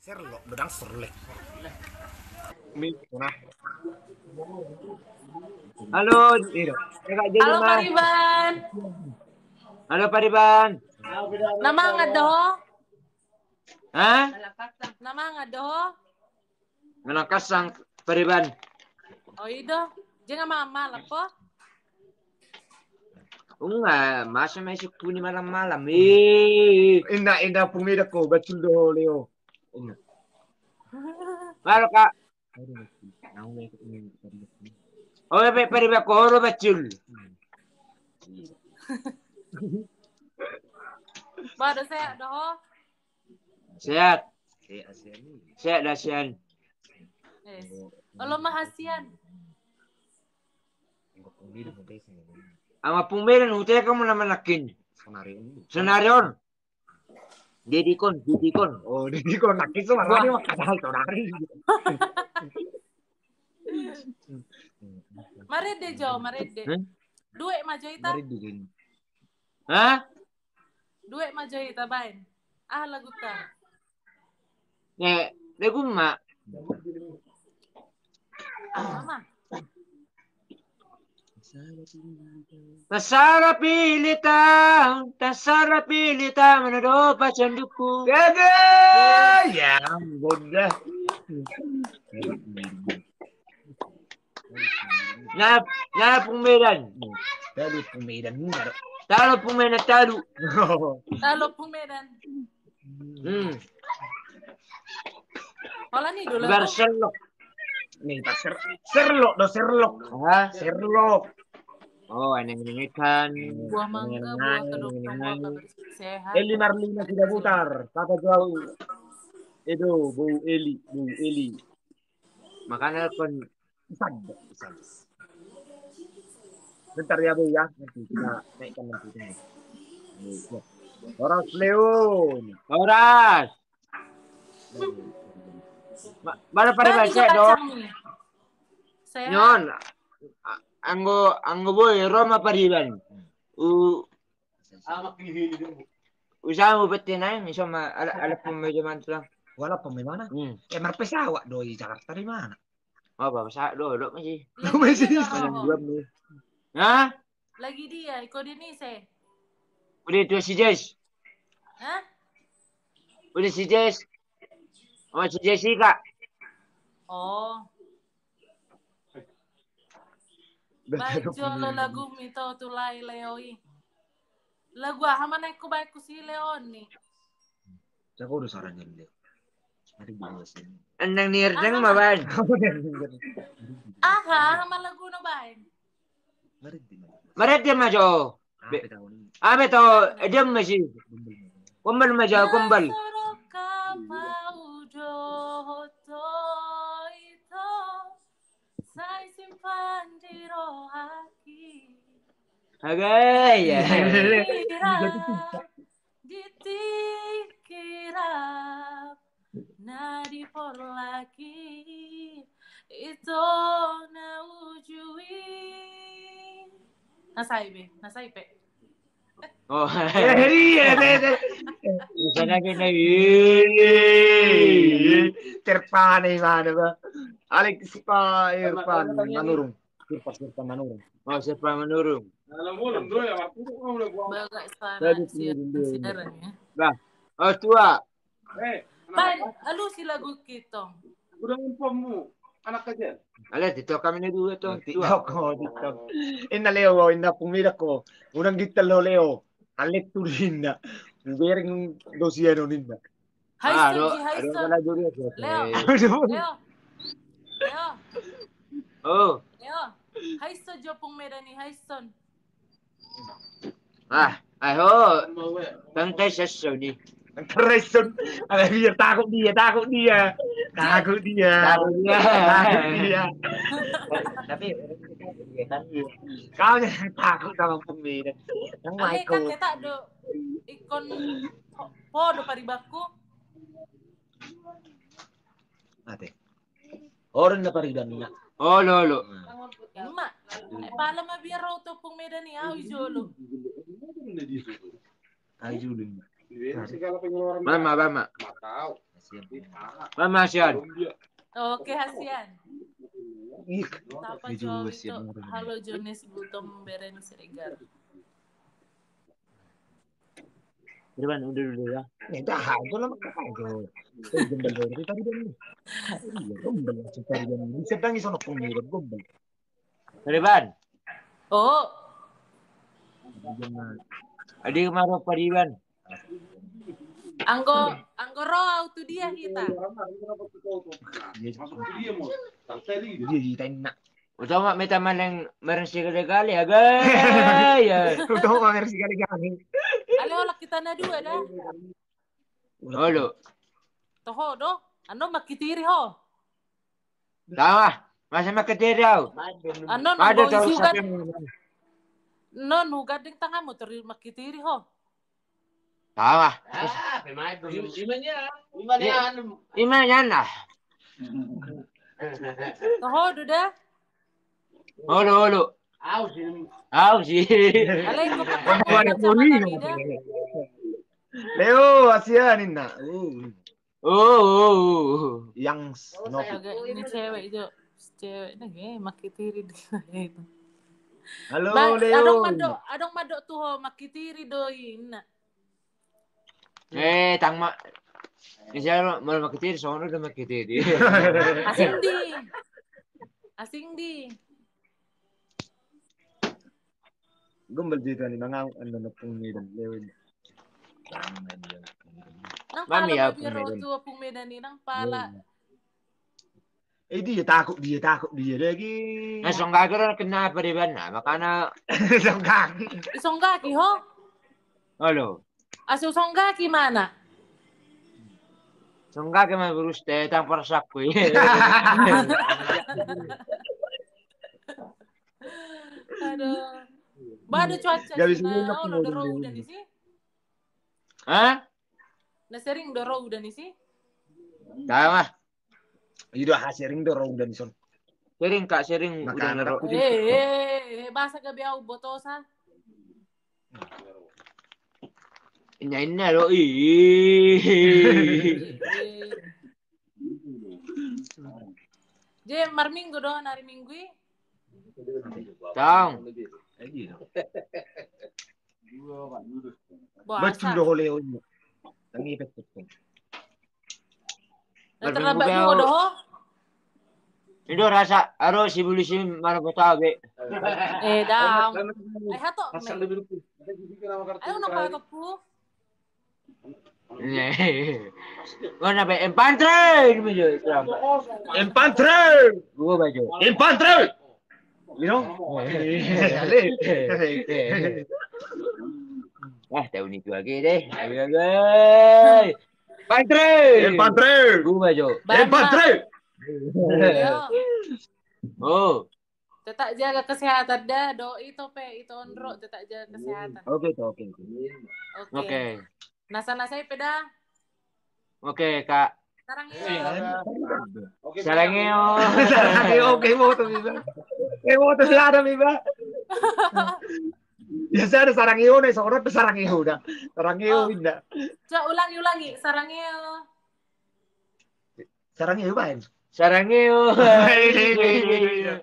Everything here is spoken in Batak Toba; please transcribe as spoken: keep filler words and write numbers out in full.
Serlek, godang serlek. Halo, Iro. Halo, Pariban. Halo, Pariban. Na mangan do ho? Ha? Na mangan do ho? Manang kasang, Pariban. O, i do. Jeng ama malam po. Unga, masa ma isuk puni malam-malam. Ih. Inda, inda pungmeda ko, bacul do ho, Leo. Inda. Halo, Kak. Oh, pe, Pariban ko, halo, bacul. Ba, do sehat do ho? Sehat. Sehat, sehat. Sehat, da sian. Yes. Olo ma hasian. Ama pungmeda, huteka ma na manangkin. Sonari on. Dedikon, dedikon. Oh, dedikon, nangkin sonari. Wah. Sonari. Marende jo, marende. Hah? Duet ma jo hita. Marende jo. Hah? Duet ma jo hita baen. Aha laguta? Eh, lagu ma. Aha ma? Tasarap ilita, tasarap ilita, mana do pasondukku. Gaga, ya, bodoh. Na, na pungmeda. Talu pungmeda. Talu pungmeda, talu. Talu pungmeda. Hmm. Holan i do lah. Bar serlok. Ni, bar ser-, serlok do, serlok. Ha? Serlok. Oh, eneng-eneng ikan. Buah mangga, buah kedokong, buah kabar sehat. Eli Marlina Sidabutar, Papa Joao. Edo, Bou Eli, Bou Eli. Makana kon. Bentar ya, Bou, ya. Nanti kita naikkan nanti. Horas, Leo. Horas. Mana Pariban, sehat do? Nyon. Anggo, anggo boi ro ma Pariban. U Usaha mu bete nai, miso ma ala, ala pun meja mantu lah. Wala pun meja mana? Hmm. Eh, marpesawat do i Jakarta di mana? Oh, bapak sa do, do masih. Masih. Mana dua mi? Hah? Lagi dia, iko Denise. Udah itu si Jess. Hah? Udah si Jess. Oh, si Jessica. Oh. Baen jolo lagu mi to tulai Leo i. Lagu aha ma na ingkon baen tu si Leo ni? Jago do sarannya Leo. Endang ni erdeng ma baen. Aha, aha ma lagu na baen? Marende ma jo. Abe to, diam masih. Kumbal ma jo, kumbal. Sai simpan di rohaki. Agai ya. Di tingki rap, di tingki rap, na di porlaki, ito na uju i. Na sai be, na sai pe. Oh. Eh, iya, iya, iya. Di sana kita, iya. Terpane mana ba? Alex pa Irfan Manurung. Irfan, Irfan Manurung. Oh, Irfan Manurung. Bagak sana siaran ya. Bah, oh tua. Baen, alusi lagu i tong. Udah umpanmu, anak kecil. Ale, TikTok kami ni dua tong. TikTok, oh, TikTok. Inna Leo, inna pumida ko. Unang gitar lo Leo. Ale tu inna. Ubereng do sian on inna. Hai Son, hai Son. Leo. Leo. Leo. Oh. Leo. Hai Son, jo pung Medan i, hai Son. Ah, ayo. Tangkai sesu ni. Tangkai sesu. Ada dia, takut dia, takut dia. Takut dia. Takut dia. Takut dia. Tapi dia kan dia. Kau jangan takut sama pembedahan. Yang Michael. Kita do ikon po do paribanku. Ate. Orang na paribanna. Olo, olo. Ima. Pala ma biar rau topung Medan i, au i jolo. Au i jolo. Bama, bama. Mama Sian. Oke, Hasian. Ih, tapa dia juga coli Sian tu orang. Halo, Jones Gultom, bere ni Siregar. Riban, udah dulu ya. Ini dah, itu nama apa itu? Itu gombal dari tadi, Bang. Iya, gombal dari tadi, Bang. Bisa, Bang, iso nopung ni, gombal. Pariban. Oh. Adi kemaro Pariban. Anggo, anggo ro au tu dia hita. Dia, dia, dia, dia, dia. Utama meta maneng mereng sigale-gale, aga, ya. Utama mereng sigale-gale. Ale, holan hita na dua da. Olo. Toho do, annon mangkitiri ho. Tama, masa mangkitiri au. Annon, mada nunggu tahu isi ugat. Siapa yang ngomong? Non, nu gandeng tanganmu, tor mangkitiri ho. Tama. Ah, pemain. Ima, ima nia. Ima nia. Ima nia nah. Toho do da. Olo, olo. Au si. Au si. Alai, kau pakai kacamata beda. Leo, Asia ninna. Uh. Oh, oh, oh, oh. Yang, oh, no. Saya agak ini cewek itu. Cewek ini, eh, mangkitiri dia itu. Halo, Leo. Adong madok, adong madok tu ho, mangkitiri do inna. Eh, tang ma. Misalnya mau mangkitiri, sono udah mangkitiri. Asing di. Asing di. Gombal jadi tani mangauk, anu, na Ompung Medan, Leo ini. Nang pala ya, Ompung Medan. Ompung Medan ini, nang pala. Eh, dia takut, dia takut, dia lagi. Nah, songgaki ro, kenapa dia bana? Makana songgaki. Songgaki ho. Halo. Asu songgaki mana? Songgaki mana, berus tang parsak kui. Aduh. Ba, ada cuaca. Gak bisa sih, olo, do ro udan isi. Hah? Na sering do ro udan isi? Tama. Ido ha sering do ro udan ison. Sering, Kak, sering. Makanan udan ro. Eh, eh, eh, basa gabe au botosa. Inna, inna lo i. Je, marminggu do, hari Minggu i. Tang. Boasa. Betul do, Leo. Tangi betul. Nah, terlambat juga doho. Ido rasa aro si bulu si mana botabe. Eh, dang. Eh, hato. Ayo, napa hato pu? Mana be, Empantre? Empantre. Gua bajo. Empantre. You know? Wah, tahu ni tu lagi deh. Ayo, ayo. Empantre. Empantre. Gua bajo. Empantre. Oh. Tetap jaga kesehatan da, doi, ito pe, ito Onro, tetap jaga kesehatan. Oke, oke, oke. Oke. Nasa-nasa pe da. Oke, Kak. Sarang io. Sarang io. Sarang io, oke, mau tuh, Biba. Oke, mau tuh, ada, Biba. Biasa ada sarang io nih, seorang tuh sarang io udah. Sarang io inda. Coba ulangi, ulangi. Sarang io. Sarang io, Bang. Sarang io. Iya, iya, iya, iya.